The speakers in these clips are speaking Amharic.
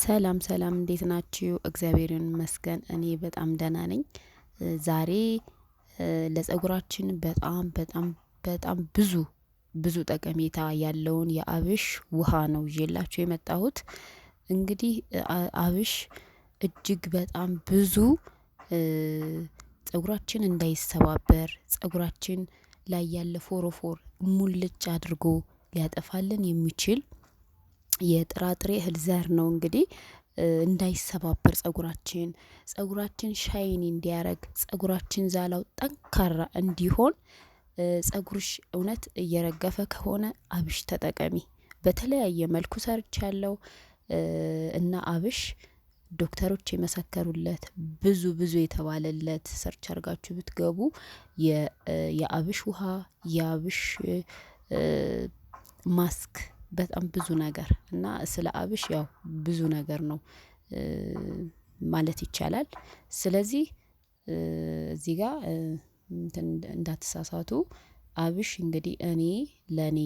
ሰላም ሰላም እንዴት ናችሁ? እግዚአብሔር ይመስገን እኔ በጣም ደህና ነኝ። ዛሬ ለፀጉራችን በጣም በጣም በጣም ብዙ ብዙ ጠቀሜታ ያለውን የአብሽ ውሃ ነው ይዤላችሁ የመጣሁት። እንግዲህ አብሽ እጅግ በጣም ብዙ ፀጉራችን እንዳይሰባበር፣ ፀጉራችን ላይ ያለ ፎሮፎር ሙልጭ አድርጎ ሊያጠፋልን የሚችል የጥራጥሬ እህል ዘር ነው። እንግዲህ እንዳይሰባበር ፀጉራችን shiny እንዲያረግ፣ ፀጉራችን ዛላው ጠንካራ እንዲሆን፣ ፀጉርሽ እውነት እየረገፈ ከሆነ አብሽ ተጠቀሚ። በተለያየ መልኩ ሰርቻለሁ እና አብሽ ዶክተሮች የመሰከሩለት፣ ብዙ ብዙ የተባለለት፣ search አርጋችሁ ብትገቡ የአብሽ ውሃ፣ የአብሽ ማስክ፣ በጣም ብዙ ነገር እና ስለ አብሽ ያው ብዙ ነገር ነው ማለት ይቻላል። ስለዚህ እዚህ ጋር እንዳትሳሳቱ፣ አብሽ እንግዲህ እኔ ለኔ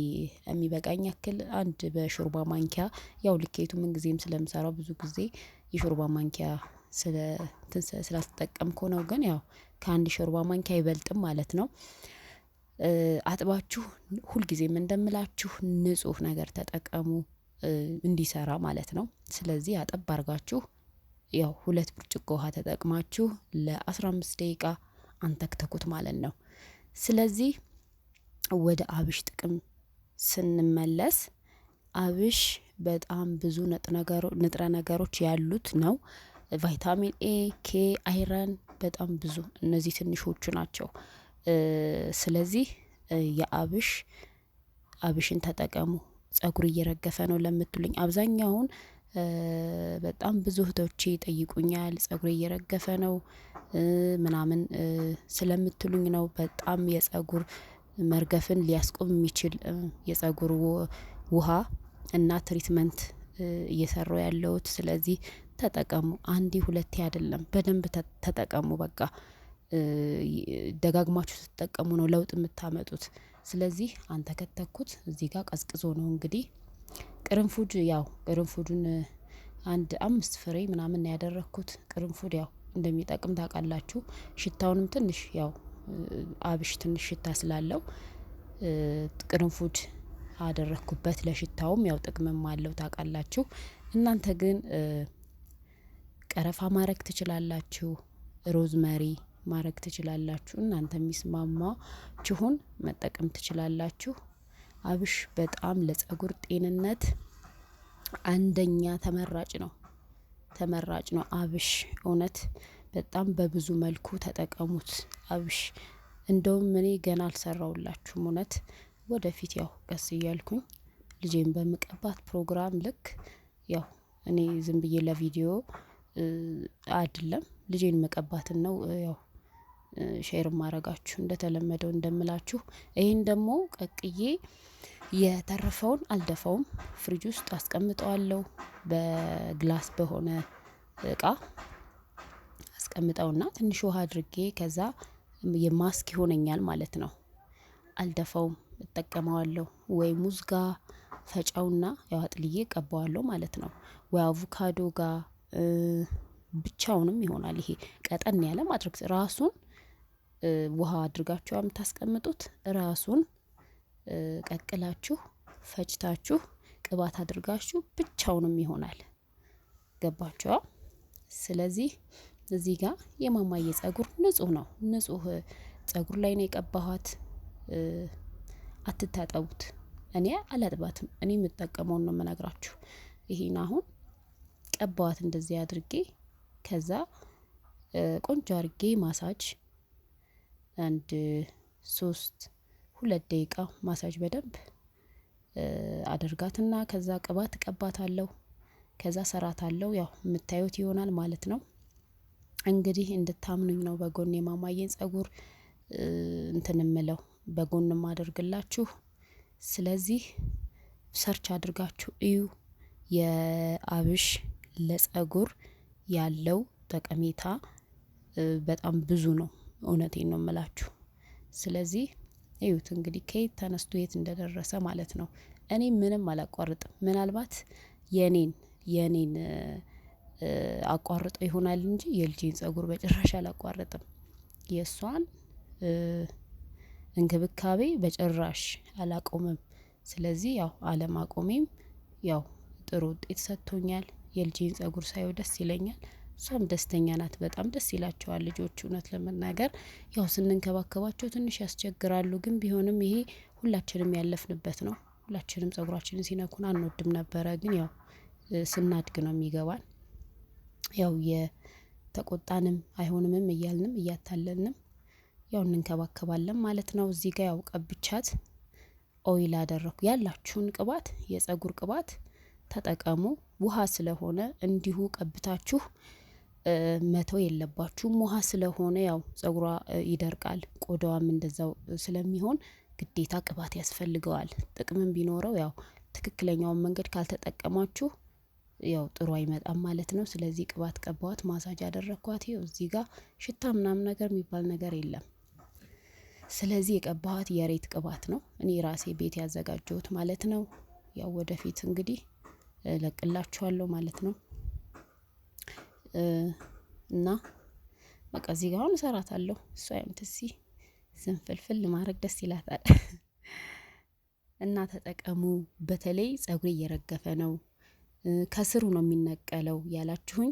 የሚበቃኝ ያክል አንድ በሾርባ ማንኪያ፣ ያው ልኬቱ ምን ጊዜም ስለምሰራው ብዙ ጊዜ የሾርባ ማንኪያ ስለ ስላልተጠቀምኩ ነው። ግን ያው ከአንድ ሾርባ ማንኪያ አይበልጥም ማለት ነው። አጥባችሁ፣ ሁልጊዜም እንደምላችሁ ንጹህ ነገር ተጠቀሙ እንዲሰራ ማለት ነው። ስለዚህ አጠብ አርጋችሁ ያው 2 ብርጭቆ ውሃ ተጠቅማችሁ ለ15 ደቂቃ አንተክተኩት ማለት ነው። ስለዚህ ወደ አብሽ ጥቅም ስንመለስ አብሽ በጣም ብዙ ንጥረ ነገሮች ያሉት ነው። ቫይታሚን ኤ፣ ኬ፣ iron፣ በጣም ብዙ፣ እነዚህ ትንሾቹ ናቸው። ስለዚህ የአብሽ አብሽን ተጠቀሙ። ጸጉር እየረገፈ ነው ለምትሉኝ፣ አብዛኛውን በጣም ብዙ እህቶቼ ይጠይቁኛል። ጸጉሬ እየረገፈ ነው ምናምን ስለምትሉኝ ነው። በጣም የጸጉር መርገፍን ሊያስቆም የሚችል የጸጉር ውሃ እና treatment እየሰራው ያለሁት። ስለዚህ ተጠቀሙ። አንዴ ሁለቴ አይደለም፣ በደንብ ተጠቀሙ። በቃ ደጋግማችሁ ስትጠቀሙ ነው ለውጥ የምታመጡት። ስለዚህ አንተ ከተኩት እዚህ ጋር ቀዝቅዞ ነው። እንግዲህ ቅርንፉድ፣ ያው ቅርንፉዱን አንድ 5 ፍሬ ምናምን ነው ያደረኩት። ቅርንፉድ ያው እንደሚጠቅም ታውቃላችሁ። ሽታውንም ትንሽ፣ ያው አብሽ ትንሽ ሽታ ስላለው ቅርንፉድ አደረኩበት። ለሽታውም ያው ጥቅምም አለው ታውቃላችሁ። እናንተ ግን ቀረፋ ማድረግ ትችላላችሁ፣ rosemary ማድረግ ትችላላችሁ። እናንተ የሚስማማችሁን መጠቀም ትችላላችሁ። አብሽ በጣም ለጸጉር ጤንነት አንደኛ ተመራጭ ነው። ተመራጭ ነው አብሽ፣ እውነት በጣም በብዙ መልኩ ተጠቀሙት። አብሽ እንደውም እኔ ገና አልሰራውላችሁም፣ እውነት ወደፊት ያው ቀስ እያልኩኝ ልጄን በምቀባት ፕሮግራም ልክ፣ ያው እኔ ዝም ብዬ ለቪዲዮ አይደለም፣ ልጄን መቀባትን ነው ያው share ማረጋችሁ እንደተለመደው እንደምላችሁ። ይሄን ደግሞ ቀቅዬ የተረፈውን አልደፋውም፣ ፍሪጅ ውስጥ አስቀምጠዋለሁ። በ glass በሆነ እቃ አስቀምጠውና ትንሽ ውሃ አድርጌ ከዛ የማስክ ይሆነኛል ማለት ነው። አልደፋውም፣ እጠቀመዋለሁ። ወይ ሙዝ ጋር ፈጫውና ያው አጥልዬ ቀባዋለሁ ማለት ነው። ወይ አቮካዶ ጋር፣ ብቻውንም ይሆናል። ይሄ ቀጠን ያለ ማድረግ፣ ራሱን ውሃ አድርጋችሁ የምታስቀምጡት ራሱን ቀቅላችሁ ፈጭታችሁ ቅባት አድርጋችሁ ብቻውንም ይሆናል። ገባችኋ? ስለዚህ እዚህ ጋር የማማዬ ጸጉር ንጹህ ነው። ንጹህ ጸጉር ላይ ነው የቀባኋት። አትታጠቡት። እኔ አላጥባትም። እኔ የምጠቀመውን ነው የምነግራችሁ። ይሄን አሁን ቀባዋት እንደዚህ አድርጌ፣ ከዛ ቆንጆ አድርጌ ማሳጅ አንድ 3 2 ደቂቃ ማሳጅ በደንብ አደርጋትና ከዛ ቅባት እቀባታለሁ። ከዛ ሰራታለሁ። ያው የምታዩት ይሆናል ማለት ነው። እንግዲህ እንድታምኑኝ ነው በጎን የማማዬን ጸጉር እንትን እምለው በጎን ማደርግላችሁ። ስለዚህ search አድርጋችሁ እዩ። የአብሽ ለጸጉር ያለው ጠቀሜታ በጣም ብዙ ነው። እውነቴን ነው የምላችሁ። ስለዚህ እዩት እንግዲህ ከየት ተነስቶ የት እንደደረሰ ማለት ነው። እኔ ምንም አላቋርጥም። ምናልባት የኔን አቋርጠው ይሆናል እንጂ የልጄን ጸጉር በጭራሽ አላቋርጥም። የእሷን እንክብካቤ በጭራሽ አላቆምም። ስለዚህ ያው አለማቆሜም ያው ጥሩ ውጤት ሰጥቶኛል። የልጄን ጸጉር ሳየው ደስ ይለኛል። እሷም ደስተኛ ናት። በጣም ደስ ይላቸዋል ልጆች። እውነት ለመናገር ያው ስንንከባከባቸው ትንሽ ያስቸግራሉ፣ ግን ቢሆንም ይሄ ሁላችንም ያለፍንበት ነው። ሁላችንም ጸጉራችንን ሲነኩን አንወድም ነበረ፣ ግን ያው ስናድግ ነው የሚገባን። ያው የተቆጣንም አይሆንምም እያልንም እያታለልንም ያው እንንከባከባለን ማለት ነው። እዚህ ጋር ያው ቀብቻት oil አደረኩ። ያላችሁን ቅባት የጸጉር ቅባት ተጠቀሙ። ውሃ ስለሆነ እንዲሁ ቀብታችሁ መተው የለባችሁም። ውሃ ስለሆነ ያው ጸጉሯ ይደርቃል፣ ቆዳዋም እንደዛው ስለሚሆን ግዴታ ቅባት ያስፈልገዋል። ጥቅምም ቢኖረው ያው ትክክለኛውን መንገድ ካልተጠቀማችሁ ያው ጥሩ አይመጣም ማለት ነው። ስለዚህ ቅባት ቀባዋት፣ ማሳጅ አደረግኳት። ይኸው እዚህ ጋር ሽታ ምናምን ነገር የሚባል ነገር የለም። ስለዚህ የቀባኋት የሬት ቅባት ነው፣ እኔ ራሴ ቤት ያዘጋጀሁት ማለት ነው። ያው ወደፊት እንግዲህ እለቅላችኋለሁ ማለት ነው። እና በቃ እዚህ ጋር አሁን እሰራታለሁ። እሷ ያምትሲ ዝንፍልፍል ማድረግ ደስ ይላታል። እና ተጠቀሙ። በተለይ ጸጉሬ እየረገፈ ነው፣ ከስሩ ነው የሚነቀለው ያላችሁኝ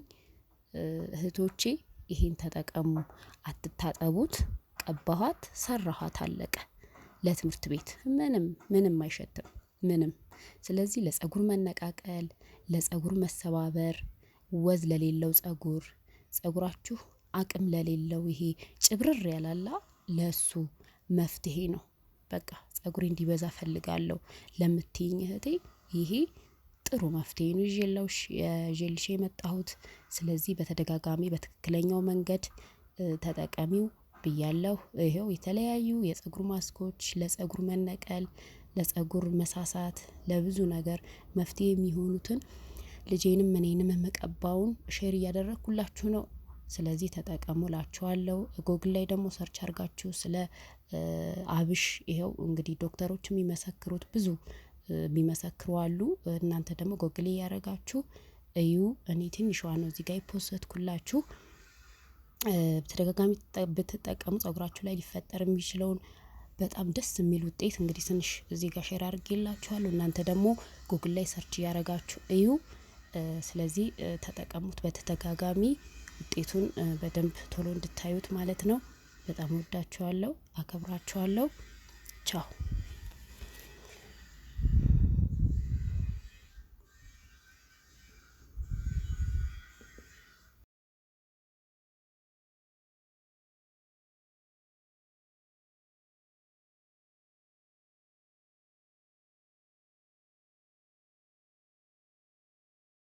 እህቶቼ ይሄን ተጠቀሙ። አትታጠቡት። ቀባኋት፣ ሰራኋት፣ አለቀ። ለትምህርት ቤት ምንም ምንም አይሸትም ምንም። ስለዚህ ለጸጉር መነቃቀል፣ ለጸጉር መሰባበር፣ ወዝ ለሌለው ጸጉር፣ ጸጉራችሁ አቅም ለሌለው ይሄ ጭብርር ያላላ ለሱ መፍትሄ ነው። በቃ ጸጉሬ እንዲበዛ ፈልጋለሁ ለምትይኝ እህቴ ይሄ ጥሩ መፍትሄ ነው ይዤልሽ የመጣሁት። ስለዚህ በተደጋጋሚ በትክክለኛው መንገድ ተጠቀሚው ብያለሁ። ይኸው የተለያዩ የፀጉር ማስኮች ለፀጉር መነቀል፣ ለፀጉር መሳሳት፣ ለብዙ ነገር መፍትሄ የሚሆኑትን ልጄንም እኔንም የምቀባውን share እያደረግኩላችሁ ነው። ስለዚህ ተጠቀሙ እላችኋለሁ። ጎግል ላይ ደግሞ search አድርጋችሁ ስለ አብሽ ይኸው እንግዲህ ዶክተሮች የሚመሰክሩት ብዙ የሚመሰክሩ አሉ። እናንተ ደግሞ ጎግል እያደረጋችሁ እዩ። እኔ ትንሿ ነው እዚህ ጋር የ post ኩላችሁ። በተደጋጋሚ ብትጠቀሙ ጸጉራችሁ ላይ ሊፈጠር የሚችለውን በጣም ደስ የሚል ውጤት እንግዲህ ትንሽ እዚህ ጋር share አድርጌላችኋለሁ። እናንተ ደግሞ ጉግል ላይ search እያደረጋችሁ እዩ። ስለዚህ ተጠቀሙት በተደጋጋሚ ውጤቱን በደንብ ቶሎ እንድታዩት ማለት ነው። በጣም ወዳችኋለሁ፣ አከብራችኋለሁ። ቻው።